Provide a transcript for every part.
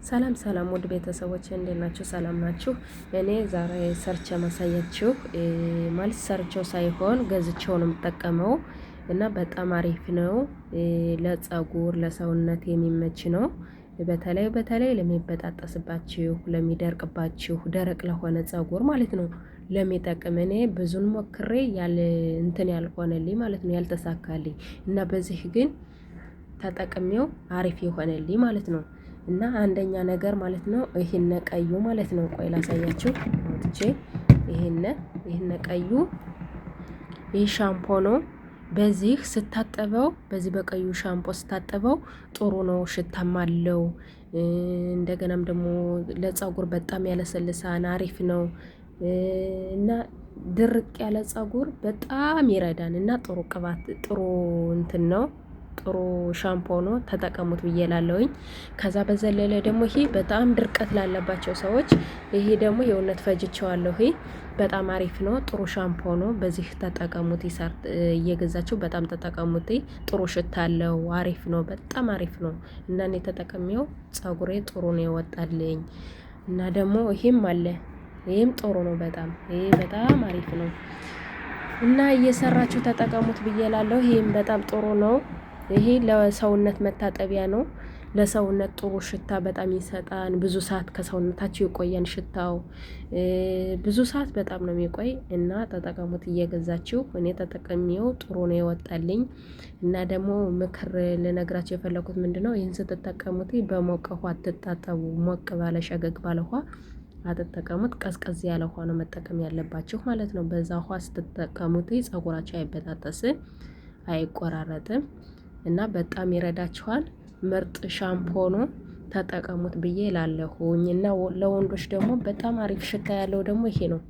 ሰላም ሰላም ውድ ቤተሰቦች እንዴት ናችሁ? ሰላም ናችሁ? እኔ ዛሬ ሰርቼ ማሳያችሁ ማለት ሰርቼው ሳይሆን ገዝቼው ነው የምጠቀመው እና በጣም አሪፍ ነው። ለጸጉር ለሰውነት የሚመች ነው። በተለይ በተለይ ለሚበጣጠስባችሁ፣ ለሚደርቅባችሁ፣ ደረቅ ለሆነ ጸጉር ማለት ነው ለሚጠቅም። እኔ ብዙን ሞክሬ ያል እንትን ያልሆነልኝ ማለት ነው ያልተሳካልኝ እና በዚህ ግን ተጠቅሜው አሪፍ የሆነልኝ ማለት ነው። እና አንደኛ ነገር ማለት ነው ይሄን ቀዩ ማለት ነው። ቆይ ላሳያችሁ አውጥቼ። ይሄን ቀዩ ይህ ሻምፖ ነው። በዚህ ስታጠበው፣ በዚህ በቀዩ ሻምፖ ስታጠበው ጥሩ ነው፣ ሽታም አለው። እንደገናም ደግሞ ለፀጉር በጣም ያለሰልሳን አሪፍ ነው እና ድርቅ ያለ ፀጉር በጣም ይረዳን እና ጥሩ ቅባት፣ ጥሩ እንትን ነው፣ ጥሩ ሻምፖ ነው፣ ተጠቀሙት ብዬ እላለሁኝ። ከዛ በዘለለ ደግሞ ይሄ በጣም ድርቀት ላለባቸው ሰዎች ይሄ ደግሞ የእውነት ፈጅቼዋለሁ። በጣም አሪፍ ነው፣ ጥሩ ሻምፖ ነው። በዚህ ተጠቀሙት፣ ይሳር እየገዛችሁ በጣም ተጠቀሙት። ጥሩ ሽታ አለው፣ አሪፍ ነው፣ በጣም አሪፍ ነው እና እኔ ተጠቅሜው ፀጉሬ ጥሩ ነው የወጣልኝ። እና ደግሞ ይሄም አለ፣ ይሄም ጥሩ ነው በጣም፣ ይሄ በጣም አሪፍ ነው እና እየሰራችሁ ተጠቀሙት ብዬ እላለሁ። ይሄም በጣም ጥሩ ነው። ይሄ ለሰውነት መታጠቢያ ነው። ለሰውነት ጥሩ ሽታ በጣም ይሰጣል። ብዙ ሰዓት ከሰውነታችሁ ይቆያል ሽታው። ብዙ ሰዓት በጣም ነው የሚቆይ እና ተጠቀሙት እየገዛችሁ። እኔ ተጠቅሜው ጥሩ ነው የወጣልኝ። እና ደግሞ ምክር ልነግራችሁ የፈለኩት ምንድነው? ይህን ስትጠቀሙት በሞቀ ውሃ አትታጠቡ። ሞቅ ባለ ሸገግ ባለ ውሃ አትጠቀሙት። ቀዝቀዝ ያለ ውሃ ነው መጠቀም ያለባችሁ ማለት ነው። በዛ ውሃ ስትጠቀሙት ፀጉራችሁ አይበጣጠስም፣ አይቆራረጥም እና በጣም ይረዳችኋል። ምርጥ ሻምፖ ነው፣ ተጠቀሙት ብዬ እላለሁኝ። እና ለወንዶች ደግሞ በጣም አሪፍ ሽታ ያለው ደግሞ ይሄ ነው።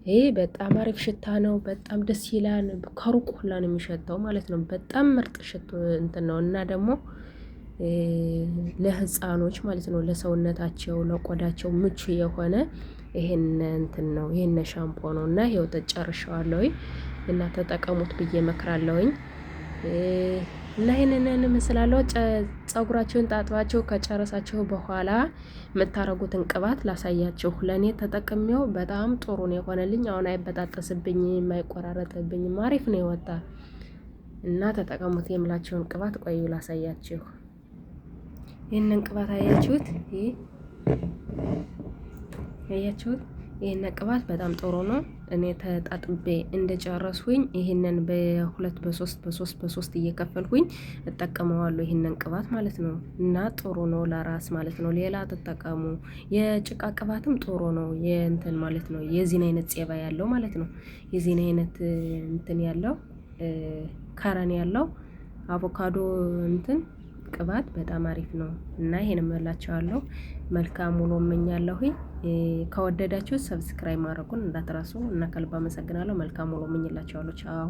ይሄ በጣም አሪፍ ሽታ ነው። በጣም ደስ ይላል። ከሩቅ ሁላ ነው የሚሸተው ማለት ነው። በጣም ምርጥ ሽቶ እንትን ነው እና ደግሞ ለህፃኖች ማለት ነው ለሰውነታቸው ለቆዳቸው ምቹ የሆነ ይሄን እንትን ነው፣ ይሄን ሻምፖ ነው እና ይሄው ተጨርሸዋለሁኝ እና ተጠቀሙት ብዬ እመክራለሁኝ። እና ይሄንን ምስላለው ፀጉራችሁን ታጥባችሁ ከጨረሳችሁ በኋላ የምታረጉትን ቅባት ላሳያችሁ። ለኔ ተጠቅሜው በጣም ጥሩ ነው የሆነልኝ። አሁን አይበጣጠስብኝም፣ አይቆራረጥብኝም፣ አሪፍ ነው የወጣ እና ተጠቀሙት የምላችሁን ቅባት ቆዩ ላሳያችሁ። ይህንን ቅባት አያችሁት? ይሄ አያችሁት? ይህን ቅባት በጣም ጥሩ ነው። እኔ ተጣጥቤ እንደጨረስኩኝ ይህንን በሁለት በሶስት በሶስት በሶስት እየከፈልኩኝ እጠቀመዋለሁ ይህንን ቅባት ማለት ነው። እና ጥሩ ነው ለራስ ማለት ነው። ሌላ ተጠቀሙ። የጭቃ ቅባትም ጥሩ ነው። የእንትን ማለት ነው የዚህን አይነት ጼባ ያለው ማለት ነው። የዚህን አይነት እንትን ያለው ከረን ያለው አቮካዶ እንትን ቅባት በጣም አሪፍ ነው እና ይሄን እምላችኋለሁ። መልካም ውሎ እመኛለሁኝ። ከወደዳችሁ subscribe ማድረጉን እንዳትረሱ እና ከልብ አመሰግናለሁ። መልካም ውሎ እመኝላችኋለሁ። ቻው።